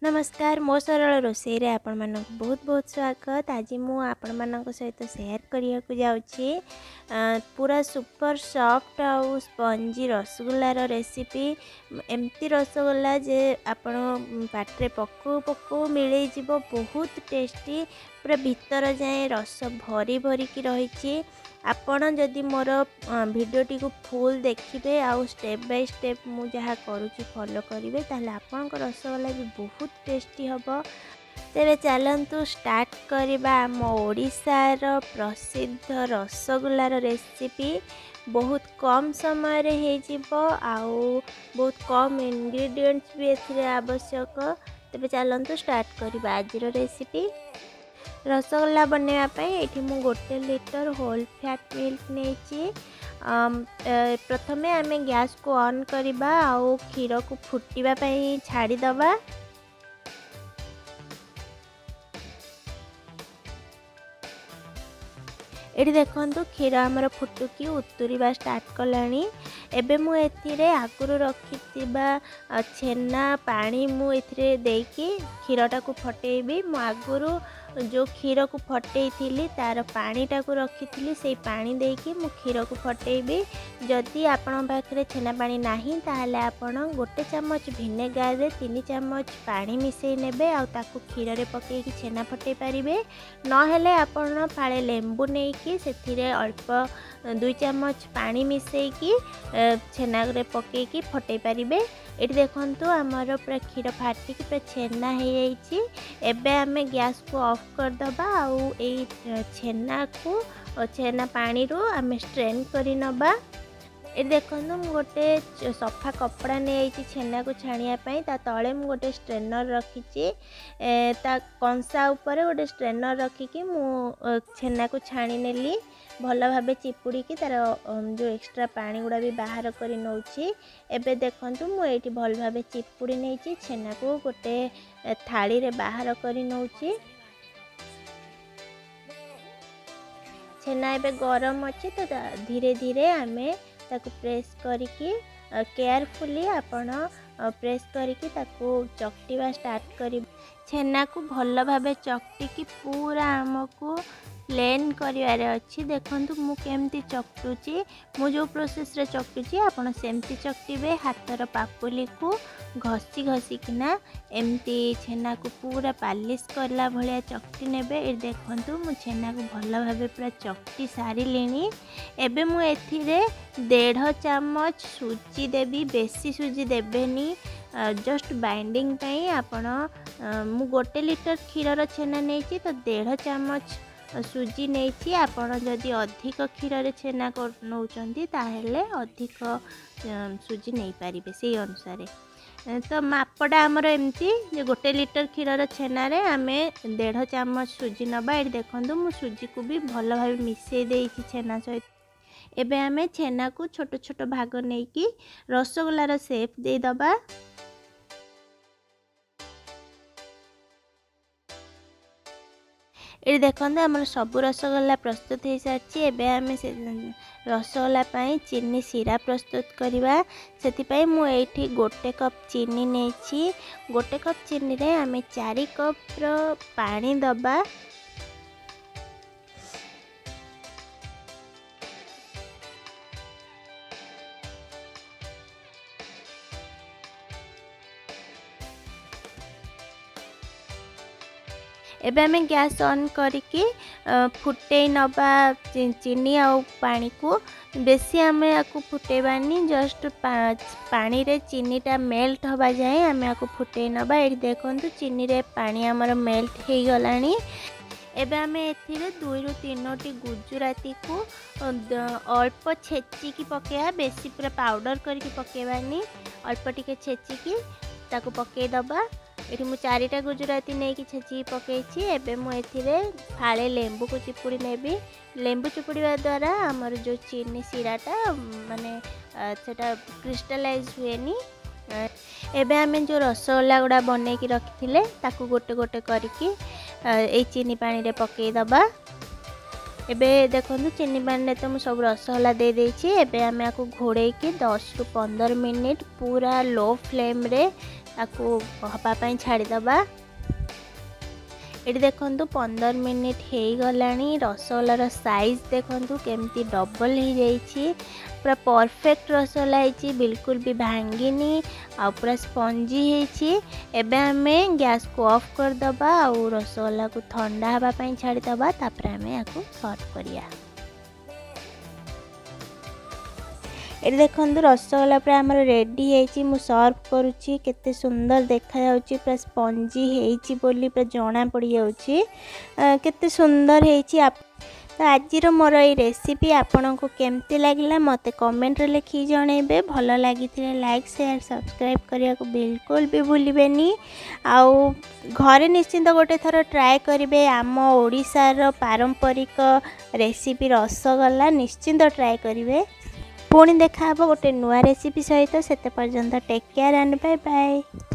ନମସ୍କାର, ମୋ ସରଳ ରୋଷେଇରେ ଆପଣମାନଙ୍କୁ ବହୁତ ବହୁତ ସ୍ୱାଗତ। ଆଜି ମୁଁ ଆପଣମାନଙ୍କ ସହିତ ସେୟାର କରିବାକୁ ଯାଉଛି ପୁରା ସୁପର ସଫ୍ଟ ଆଉ ସ୍ପଞ୍ଜି ରସଗୋଲାର ରେସିପି। ଏମିତି ରସଗୋଲା ଯେ ଆପଣ ପାଟିରେ ପକଉ ପକଉ ମିଳେଇଯିବ, ବହୁତ ଟେଷ୍ଟି, ପୁରା ଭିତର ଯାଏଁ ରସ ଭରି ଭରିକି ରହିଛି। ଆପଣ ଯଦି ମୋର ଭିଡ଼ିଓଟିକୁ ଫୁଲ୍ ଦେଖିବେ ଆଉ ଷ୍ଟେପ୍ ବାଇ ଷ୍ଟେପ୍ ମୁଁ ଯାହା କରୁଛି ଫଲୋ କରିବେ, ତାହେଲେ ଆପଣଙ୍କ ରସଗୋଲା ବି ବହୁତ ଟେଷ୍ଟି ହେବ। ତେବେ ଚାଲନ୍ତୁ ଷ୍ଟାର୍ଟ କରିବା ଆମ ଓଡ଼ିଶାର ପ୍ରସିଦ୍ଧ ରସଗୋଲାର ରେସିପି। ବହୁତ କମ୍ ସମୟରେ ହେଇଯିବ ଆଉ ବହୁତ କମ୍ ଇନଗ୍ରିଡ଼ିଏଣ୍ଟସ୍ ବି ଏଥିରେ ଆବଶ୍ୟକ। ତେବେ ଚାଲନ୍ତୁ ଷ୍ଟାର୍ଟ କରିବା ଆଜିର ରେସିପି। ରସଗୋଲା ବନେଇବା ପାଇଁ ଏଇଠି ମୁଁ 1 ଲିଟର ହୋଲ୍ ଫ୍ୟାଟ୍ ମିଲ୍କ ନେଇଛି। ପ୍ରଥମେ ଆମେ ଗ୍ୟାସ୍କୁ ଅନ୍ କରିବା ଆଉ କ୍ଷୀରକୁ ଫୁଟିବା ପାଇଁ ଛାଡ଼ିଦେବା। ଏଠି ଦେଖନ୍ତୁ, କ୍ଷୀର ଆମର ଫୁଟୁକି ଉତୁରିବା ଷ୍ଟାର୍ଟ କଲାଣି। ଏବେ ମୁଁ ଏଥିରେ ଆଗରୁ ରଖିଥିବା ଛେନା ପାଣି ମୁଁ ଏଥିରେ ଦେଇକି କ୍ଷୀରଟାକୁ ଫଟେଇବି। ମୁଁ ଆଗରୁ ଯେଉଁ କ୍ଷୀରକୁ ଫଟେଇଥିଲି ତା'ର ପାଣିଟାକୁ ରଖିଥିଲି, ସେଇ ପାଣି ଦେଇକି ମୁଁ କ୍ଷୀରକୁ ଫଟେଇବି। ଯଦି ଆପଣଙ୍କ ପାଖରେ ଛେନା ପାଣି ନାହିଁ, ତାହେଲେ ଆପଣ 1 ଚାମଚ ଭିନେଗାରରେ 3 ଚାମଚ ପାଣି ମିଶାଇ ନେବେ ଆଉ ତାକୁ କ୍ଷୀରରେ ପକାଇକି ଛେନା ଫଟେଇ ପାରିବେ। ନହେଲେ ଆପଣ ଫାଳେ ଲେମ୍ବୁ ନେଇକି ସେଥିରେ ଅଳ୍ପ 2 ଚାମଚ ପାଣି ମିଶାଇକି ଛେନାରେ ପକାଇକି ଫଟେଇ ପାରିବେ। ଏଠି ଦେଖନ୍ତୁ, ଆମର ପୁରା କ୍ଷୀର ଫାଟିକି ପୁରା ଛେନା ହେଇଯାଇଛି। ଏବେ ଆମେ ଗ୍ୟାସ୍କୁ ଅଫ୍ କରିଦେବା ଆଉ ଏଇ ଛେନାକୁ ଛେନା ପାଣିରୁ ଆମେ ଷ୍ଟ୍ରେନ୍ କରି ନେବା। ଏଠି ଦେଖନ୍ତୁ, ମୁଁ ଗୋଟେ ସଫା କପଡ଼ା ନେଇଯାଇଛି ଛେନାକୁ ଛାଣିବା ପାଇଁ। ତା ତଳେ ମୁଁ ଗୋଟେ ଷ୍ଟ୍ରେନର୍ ରଖିଛି। ତା କଂସା ଉପରେ ଗୋଟେ ଷ୍ଟ୍ରେନର୍ ରଖିକି ମୁଁ ଛେନାକୁ ଛାଣି ନେଲି। ଭଲ ଭାବେ ଚିପୁଡ଼ିକି ତା'ର ଯେଉଁ ଏକ୍ସଟ୍ରା ପାଣି ଗୁଡ଼ା ବି ବାହାର କରି ନେଉଛି। ଏବେ ଦେଖନ୍ତୁ, ମୁଁ ଏଇଠି ଭଲ ଭାବେ ଚିପୁଡ଼ି ନେଇଛି ଛେନାକୁ, ଗୋଟେ ଥାଳିରେ ବାହାର କରି ନେଉଛି। ଛେନା ଏବେ ଗରମ ଅଛି, ତ ଧୀରେ ଧୀରେ ଆମେ ତାକୁ ପ୍ରେସ୍ କରିକି, କେୟାରଫୁଲି ଆପଣ ପ୍ରେସ୍ କରିକି ତାକୁ ଚକଟିବା ଷ୍ଟାର୍ଟ କରିବେ। ଛେନାକୁ ଭଲ ଭାବେ ଚକଟିକି ପୁରା ଆମକୁ ପ୍ଲେନ୍ କରିବାର ଅଛି। ଦେଖନ୍ତୁ ମୁଁ କେମିତି ଚକଟୁଛି। ମୁଁ ଯେଉଁ ପ୍ରୋସେସ୍ରେ ଚକଟୁଛି ଆପଣ ସେମିତି ଚକଟିବେ। ହାତର ପାପୁଲିକୁ ଘଷି ଘଷିକିନା ଏମିତି ଛେନାକୁ ପୁରା ପାଲିସ୍ କଲା ଭଳିଆ ଚକଟି ନେବେ। ଏଠି ଦେଖନ୍ତୁ, ମୁଁ ଛେନାକୁ ଭଲ ଭାବେ ପୁରା ଚକଟି ସାରିଲିଣି। ଏବେ ମୁଁ ଏଥିରେ 1.5 ଚାମଚ ସୁଜି ଦେବି। ବେଶୀ ସୁଜି ଦେବେନି, ଜଷ୍ଟ ବାଇଣ୍ଡିଂ ପାଇଁ। ଆପଣ, ମୁଁ 1 ଲିଟର କ୍ଷୀରର ଛେନା ନେଇଛି, ତ 1.5 ଚାମଚ ସୁଜି ନେଇଛି। ଆପଣ ଯଦି ଅଧିକ କ୍ଷୀରରେ ଛେନା ନେଉଛନ୍ତି, ତାହେଲେ ଅଧିକ ସୁଜି ନେଇପାରିବେ ସେଇ ଅନୁସାରେ। ତ ମାପଟା ଆମର ଏମିତି ଯେ 1 ଲିଟର କ୍ଷୀରର ଛେନାରେ ଆମେ 1.5 ଚାମଚ ସୁଜି ନେବା। ଏଠି ଦେଖନ୍ତୁ, ମୁଁ ସୁଜିକୁ ବି ଭଲ ଭାବେ ମିଶାଇ ଦେଇଛି ଛେନା ସହିତ। ଏବେ ଆମେ ଛେନାକୁ ଛୋଟ ଛୋଟ ଭାଗ ନେଇକି ରସଗୋଲାର ସେପ୍ ଦେଇଦେବା। ଏଠି ଦେଖନ୍ତୁ, ଆମର ସବୁ ରସଗୋଲା ପ୍ରସ୍ତୁତ ହେଇସାରିଛି। ଏବେ ଆମେ ସେ ରସଗୋଲା ପାଇଁ ଚିନି ଶିରା ପ୍ରସ୍ତୁତ କରିବା। ସେଥିପାଇଁ ମୁଁ ଏଇଠି 1 କପ୍ ଚିନି ନେଇଛି। 1 କପ୍ ଚିନିରେ ଆମେ 4 କପ୍ର ପାଣି ଦେବା। ଏବେ ଆମେ ଗ୍ୟାସ୍ ଅନ୍ କରିକି ଫୁଟେଇ ନେବା ଚିନି ଆଉ ପାଣିକୁ। ବେଶୀ ଆମେ ଆକୁ ଫୁଟେଇବାନି, ଜଷ୍ଟ ପାଣିରେ ଚିନିଟା ମେଲ୍ଟ ହେବା ଯାଏଁ ଆମେ ଆକୁ ଫୁଟେଇ ନେବା। ଏଠି ଦେଖନ୍ତୁ, ଚିନିରେ ପାଣି ଆମର ମେଲ୍ଟ ହେଇଗଲାଣି। ଏବେ ଆମେ ଏଥିରେ 2ରୁ 3ଟି ଗୁଜୁରାତିକୁ ଅଳ୍ପ ଛେଚିକି ପକାଇବା। ବେଶୀ ପୁରା ପାଉଡ଼ର କରିକି ପକାଇବାନି, ଅଳ୍ପ ଟିକେ ଛେଚିକି ତାକୁ ପକାଇଦେବା। ଏଠି ମୁଁ 4ଟା ଗୁଜୁରାତି ନେଇକି ଛେଚିକି ପକାଇଛି। ଏବେ ମୁଁ ଏଥିରେ ଫାଳେ ଲେମ୍ବୁକୁ ଚିପୁଡ଼ି ନେବି। ଲେମ୍ବୁ ଚିପୁଡ଼ିବା ଦ୍ୱାରା ଆମର ଯେଉଁ ଚିନି ଶିରାଟା ମାନେ ସେଟା କ୍ରିଷ୍ଟାଲାଇଜ୍ ହୁଏନି। ଏବେ ଆମେ ଯେଉଁ ରସଗୋଲା ଗୁଡ଼ା ବନେଇକି ରଖିଥିଲେ, ତାକୁ ଗୋଟେ ଗୋଟେ କରିକି ଏଇ ଚିନି ପାଣିରେ ପକାଇଦେବା। ଏବେ ଦେଖନ୍ତୁ, ଚିନି ପାଣିରେ ତ ମୁଁ ସବୁ ରସଗୋଲା ଦେଇଦେଇଛି। ଏବେ ଆମେ ଆକୁ ଘୋଡ଼େଇକି 10ରୁ 15 ମିନିଟ୍ ପୁରା ଲୋ ଫ୍ଲେମ୍ରେ ତାକୁ ହେବା ପାଇଁ ଛାଡ଼ିଦେବା। ଏଠି ଦେଖନ୍ତୁ, 15 ମିନିଟ୍ ହେଇଗଲାଣି। ରସଗୋଲାର ସାଇଜ୍ ଦେଖନ୍ତୁ କେମିତି ଡବଲ୍ ହେଇଯାଇଛି। ପୁରା ପରଫେକ୍ଟ ରସଗୋଲା ହେଇଛି, ବିଲକୁଲ ବି ଭାଙ୍ଗିନି ଆଉ ପୁରା ସ୍ପଞ୍ଜି ହେଇଛି। ଏବେ ଆମେ ଗ୍ୟାସ୍କୁ ଅଫ୍ କରିଦେବା ଆଉ ରସଗୋଲାକୁ ଥଣ୍ଡା ହେବା ପାଇଁ ଛାଡ଼ିଦେବା, ତାପରେ ଆମେ ୟାକୁ ସର୍ଭ କରିବା। ଏଠି ଦେଖନ୍ତୁ, ରସଗୋଲା ପୁରା ଆମର ରେଡ଼ି ହେଇଛି। ମୁଁ ସର୍ଭ କରୁଛି। କେତେ ସୁନ୍ଦର ଦେଖାଯାଉଛି, ପୁରା ସ୍ପଞ୍ଜି ହେଇଛି ବୋଲି ପୁରା ଜଣା ପଡ଼ିଯାଉଛି କେତେ ସୁନ୍ଦର ହେଇଛି। ତ ଆଜିର ମୋର ଏଇ ରେସିପି ଆପଣଙ୍କୁ କେମିତି ଲାଗିଲା ମୋତେ କମେଣ୍ଟରେ ଲେଖିକି ଜଣାଇବେ। ଭଲ ଲାଗିଥିଲେ ଲାଇକ୍, ସେୟାର, ସବସ୍କ୍ରାଇବ୍ କରିବାକୁ ବିଲକୁଲ ବି ଭୁଲିବେନି। ଆଉ ଘରେ ନିଶ୍ଚିନ୍ତ ଗୋଟେ ଥର ଟ୍ରାଏ କରିବେ, ଆମ ଓଡ଼ିଶାର ପାରମ୍ପରିକ ରେସିପି ରସଗୋଲା ନିଶ୍ଚିନ୍ତ ଟ୍ରାଏ କରିବେ। ପୁଣି ଦେଖାହେବ ଗୋଟେ ନୂଆ ରେସିପି ସହିତ, ସେତେ ପର୍ଯ୍ୟନ୍ତ take care and bye bye.